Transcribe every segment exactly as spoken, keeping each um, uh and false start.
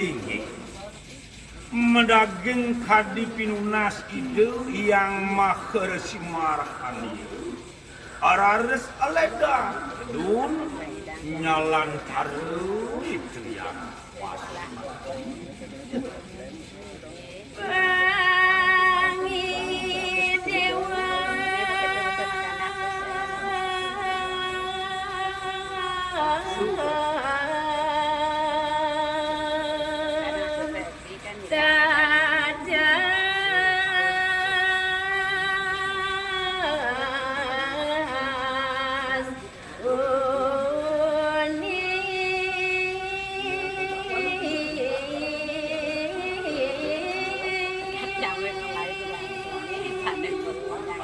Inggih. Madaging kadi pinunas Ida Hyang Maha Resi Marhani, raris ledang tedun nyalantara Ida Hyang Wasi.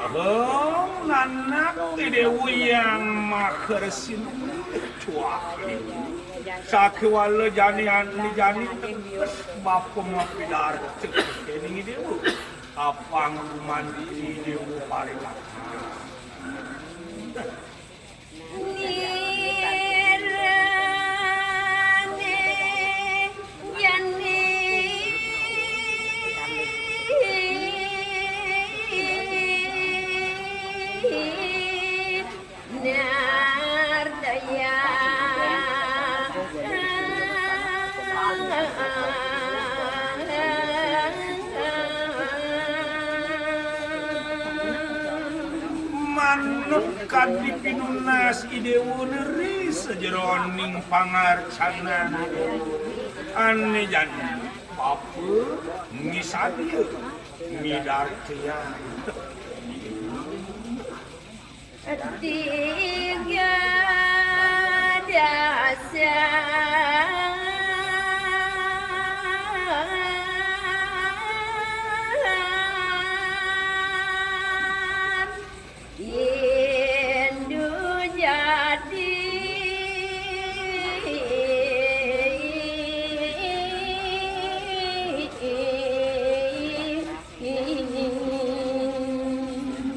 Aham, nanak Ida Déwa Hyang Maha Resi nulis cuah. Sakéwala jani ane jani teges bapa mapidarta kéning Ida Déwa. Apang gumanti Ida Déwa paring. Manut kadi pinunas I Déwa neri sajeroning pangarcanan ane jani bapa misadia midartayang. Tiga dasar indu jadi.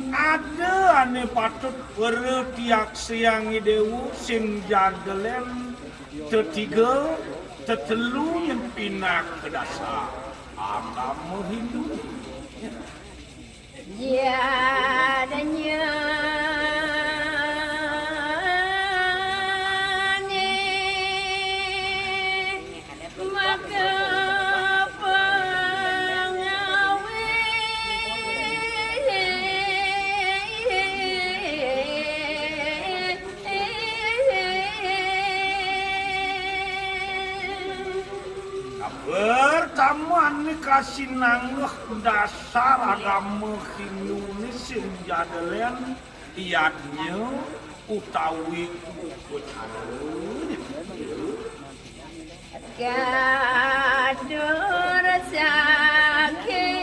Ada ane patut pertiaksiang I Déwa sing jadelen tetiga, tetelu nyen pinaka dasar agama Hindu. Jadanya Pertama ane kasinanggeh dasar agama Hindune sing jadelen yadnya utawi upacara. Katur sakit.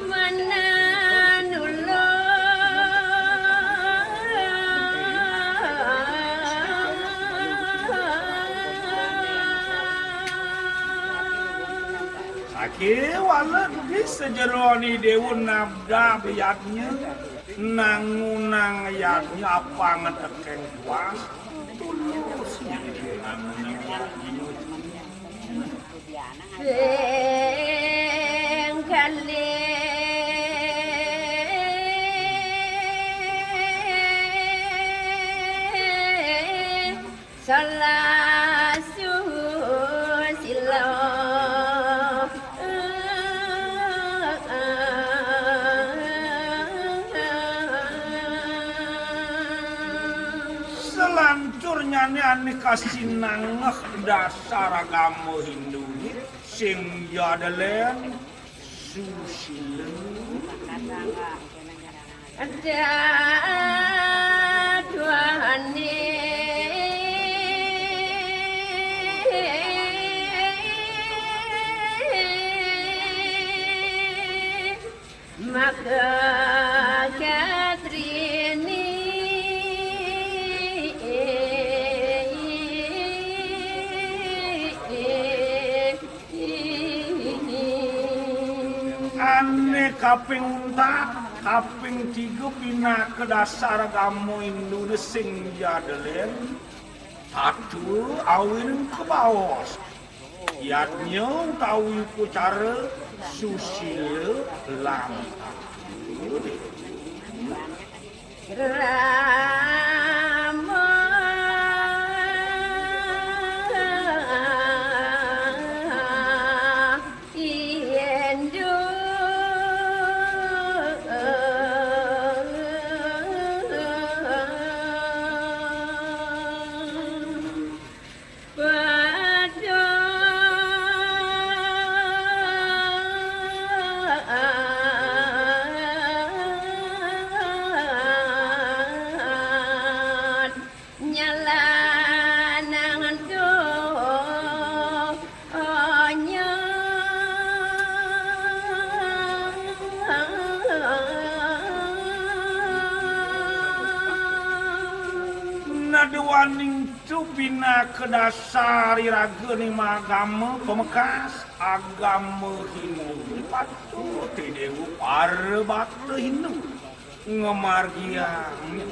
Mananulung. Sakéwala di sajeroning Déwa nabdab yadnya, nangunang yadnya apang tekeng kuas, tulus nangunang yadnya. Sing kalih salah susila. Salanturnyané ané kasinanggeh dasar agama Hindu sing jadelen susila. Daduané maka katrini. Ané kaping untat, kaping tiga pinaka dasar agama Hinduné sing jadélén, tatua awinang kabaos. Yadnya utawi upacara susila lan tatua. Rama Hindu. Nyalanan donya. Naduaning tu pinaka dasar iragané magama pamekas agama Hindu. Patut déwa para bakta Hindu ngamargiang.